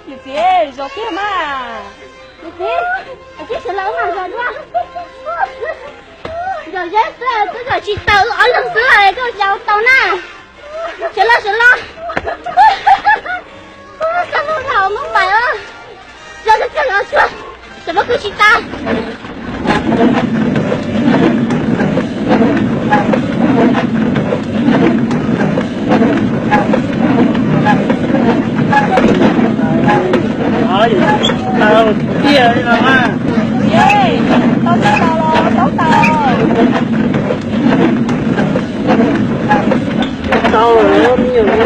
Niam txiv, zov kiag mas. Niam txiv, sawv los wb mam zov dua. Zov zeb xwb twb zov tsis tau, ob leeg xwb koj zov tau na. Sawv los, sawv los. Xav mus dhau Moob Pais os. Zov zov zov zov, sawv los kwv tsis tau. Tau tiag li no mas. Tau tau los tau tau. Tau lawm, me nyuam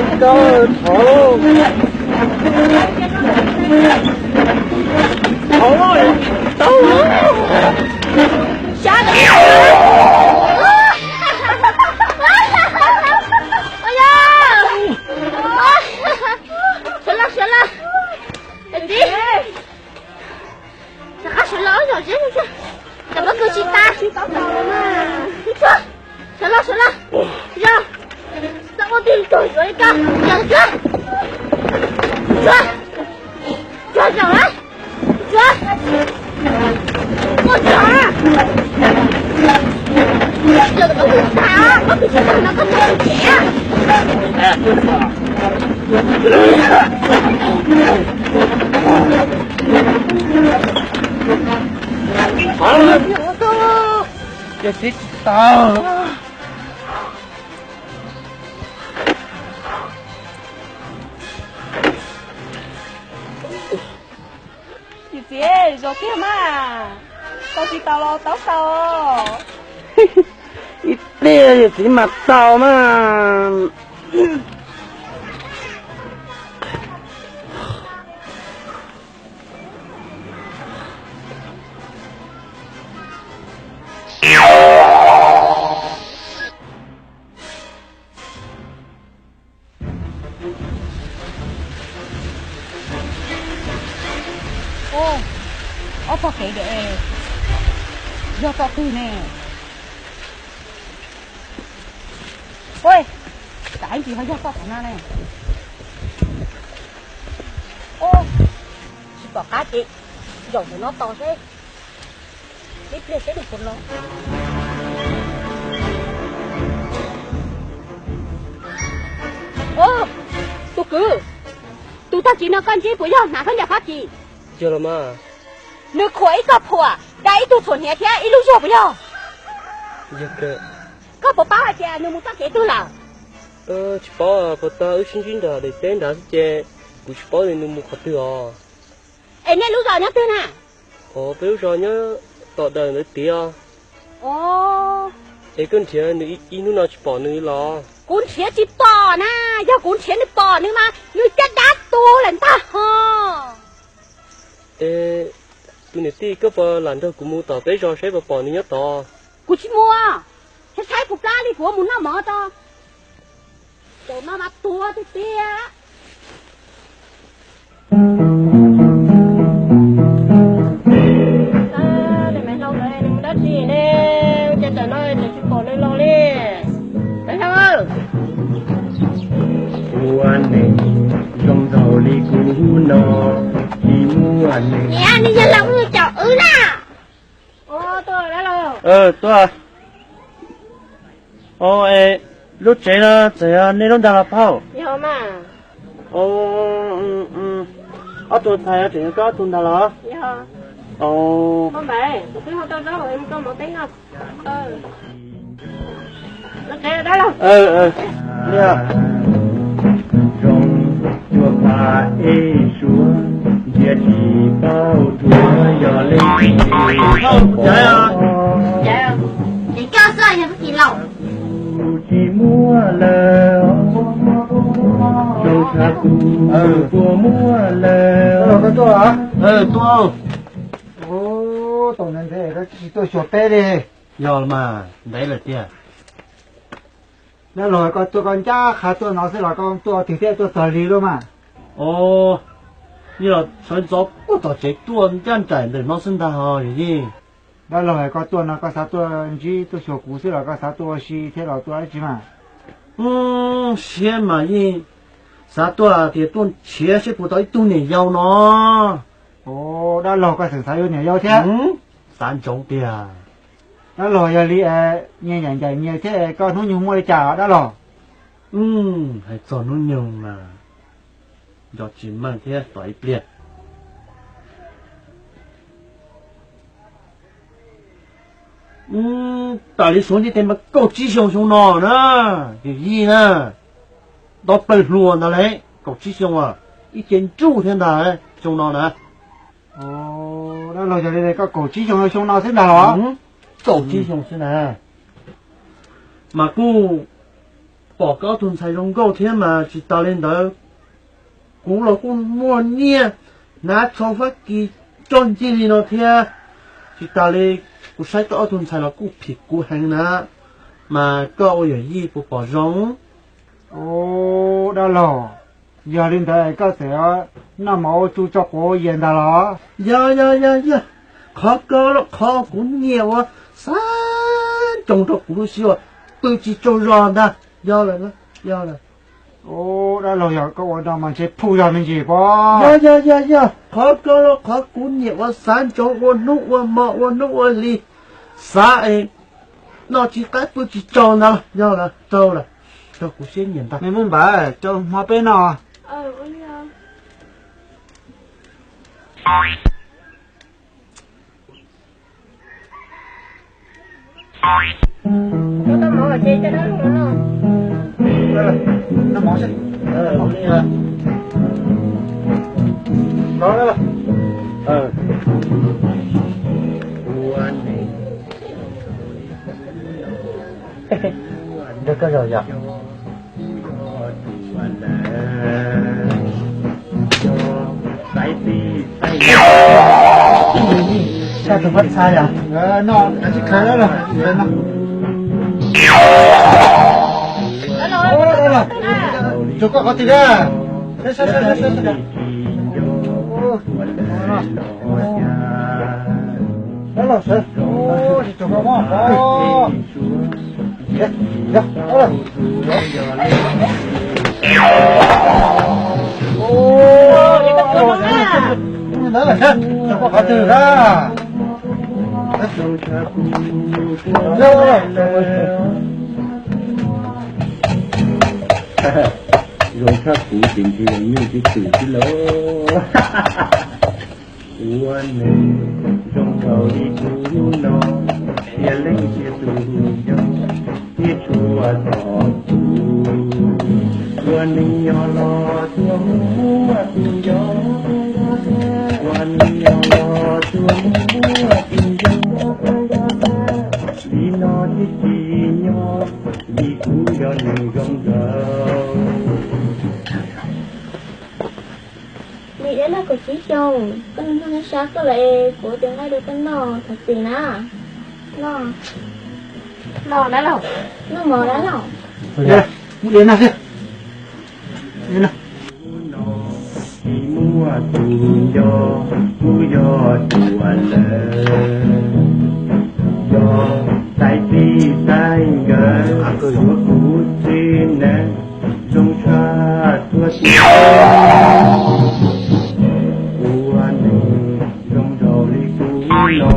Hmoob Kaub, thov, thov tau. Sawv los, sawv los. Rov qab sawv los, zov zeb, cov pob kws tsis tas. Sawv los, sawv los. Yog, txhob ua tib tug yuav li koj. Yog, tsuag, tsuag, tsuag zaum na. Tsuag, ua tsuag. Yog pob kws tsis tas, pob kws tsis tas no koj txhob txev. Ces tib tsis tau. Niam txiv, zov kiag mas. Tau tsis tau los tau tau. Ib pliag niam txiv mam tau mas. Ob txoj kev es yog txoj twg ne? Ua, tsam ib ntsis ho yog txoj qhov no ne. Ua, tsis pom qab ces zaum ntawm no tos seb ib pliag seb nws puas los. Ua, tus kwv, tus tag kis no koj ntsib puas yog hnav khaub ncaws Fab Kis? Yog los mas. Nws khuam ib txoj phuam, da ib tug txhuam hniav thiab ib lub zog puas yog? Koj puas paub hais tias nws mus txoj kev twg lawm? Tsis paub, puas tau wb sib ntsib nram daim teb nrad xwb ces kuv tsis paub tias nws mus qhov twg os. Es nej lub zos nyob twg na? Os, peb lub zos nyob tom dawm ntawd tiag. Es koj nrhiav nws ib hnub no tsis pom nws los? Kuv nrhiav tsis pom na, yog kuv nrhiav nws pom nws mas nws caj dab tu lawm ntag ho. Es tus niam tij, koj puas lam nrog kuv mus tom peb zos seb puas pom nws nyob tod? Kuv tsis mus, tshaib tshaib kuv plab li, kuv mus noj mov tso. Caum no mas tuag tiag tiag. Dab tsi ne, ces tam no tseem tsis pom nws los li. Ua neeg zoo nraug li kuv no, tsis muaj neeg. Nws yog los ua caum wb na. Tuaj. Lub tsev no txawm yog nej lub ntag los phauj? Ob tug ntxhais tseem yog koj ob tug ntag los? Zoo cuag pha ej suav, ntsia tsis paub tsuav yog leej twg. Ces koj xwb yog Fab Kis los? Tsis muaj lawm. Zoo sab kuv puas muaj lawm. Koj tuaj los? Tuaj. Ub, tus ntev ntev koj tsis tuaj xyuas peb li. Yog mas, ntev lawm tiag. Dab laug, koj tuaj koj ncaj qha tuaj no xwb los koj tuaj twg thiab tuaj txog lig lawm mas? Os, yeej los sawv ntxov puag tom tsev tuaj ncaj nraim ntawm no xwb ntag os yawm yij. Dab laug, koj tuaj no koj xav tuaj ntsib tuaj xyuas kuv xwb los koj xav tuaj ua si thiab los tuaj dab tsi mas? Siab mas yeej xav tuaj tias tuaj nrhiav seb puas tau ib tug niam yau no. Ov, dab laug koj tseem xav yuav niam yau thiab? Xav ntsoov tiag. Dab laug, yog li nyias ncaim nyias thiab koj hnub nyoog muaj li cas dab laug? Hais txog hnub nyoog mas nco tsis meej thiab tos ib pliag. Tam li suav ntiaj teb mas kaum tsib xyoo xyoo no na, yawm yij na, nto plaws hluas ntag lauj, kaum tsib xyoo, ib ce nruj thiab ntag xyoo no na. Dab laug, yog li koj kaum tsib xyoo xyoo no xwb ntag los? Kaum tsib xyoo xwb na. Mas kuj pom koj ob tug ntxhais zoo nkauj thiab mas tsis tas li ntawd, kuv los kuj muaj nyiaj hnav tsho Fab Kis tso ncig li no thiab. Tsis tas li, kuv saib koj ob tug ntxhais los kuj phim kuv heev na, mas koj ua yawm yij puas pom zoo? Ub, dab laug, yog li ntawd koj txawm noj mov ua tsu tso quav ua yas ntag los? Yog yog yog yog, qhov ko los qhov kuv niam uas xav ntsoov rau kuv lub siab uas pw tsis tsaug zog ntag. Yog lawm, yog lawm. Ub, dab laug, yog koj ua no mas ntshe phuj yog me ntsis pob. Yog yog yog yog, qhov ko los qhov kuv niam uas xav ntsoov ua hnub ua hmo ua hnub ua hli, xav es noj tsis qab pw tsis tsaug ntag. Yog lawm, raug lawm, raug kuv siab nyiam ntag. Me Muaj Npawg, rau hmo peb noj. Nrog koj zaum yom. Txhaj tus pab txhaj yom. No, kav tsij khaws los. Tsuas koj qhov twg a? Los sawv, tsis tsuas koj mog. Ntawd lawm sab, rau koj qhov twg a? Zoo tshaj kuv ces ntshe yog nyuj tib txwm xwb lauj. Ua neeg zoo nkaus li kuv no, txhia leej txhia tus yog thiab tshua tom kuv. Ua neeg nyob los tuaj muaj tus yog, ua neeg nyob los tuaj muaj tus yog, li no thiaj tsim nyog, vim kuv yog neeg zoo nkaus. Niam, dab laug kaum tsib xyoos, koj nug nug sab koj lawm es kuv ua tus nqaij rau koj noj thov txim na. Noj, noj dab laug, noj mov dab laug. Mus diav noj xwb. Tsis muaj tus nco, kuv yog tus ua lawm, yog tais txij tais nkawm, kuv txij neej zoo tshaj tuaj tib. Ua neeg zoo nraug li kuv no,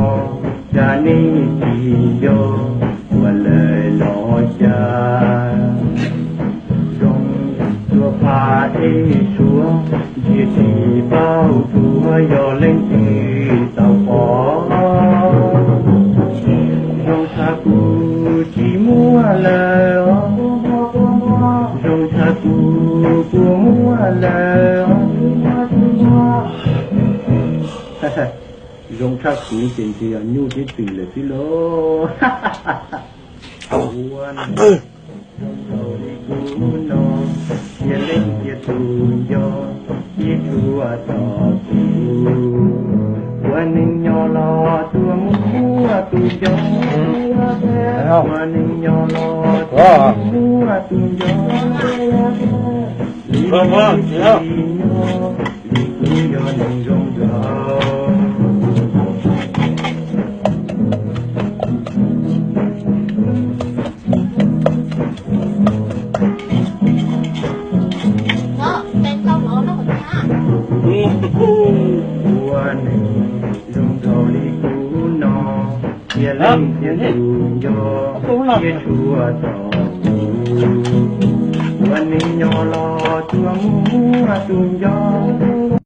cas nej tsis nco, ua lawm los cas. Zoo tsuas pha ej suav, ntsia tsis paub tsuav yog leej twg tau pom. Zoo tshaj kuv tsis muaj lawm, zoo tshaj kuv puas muaj lawm. Zoo tshaj kuv ces ntshe yog nyuj tib txwm lawm xwb lauj. Ua neeg zoo nraug li kuv no, Cia leej cia tus nco, cia tshua tom kuv. Ua neej nyob los tuaj mus muab tus nco, ua neej nyob los tuaj mus muab tus nco. Li nyob li kuv yog neeg zoo nraug. Ua neeg zoo nraug li kuv no, cia leej cia tus nco, cia tshua tom kuv. Ua neej nyob los tuaj mus muab tus nco.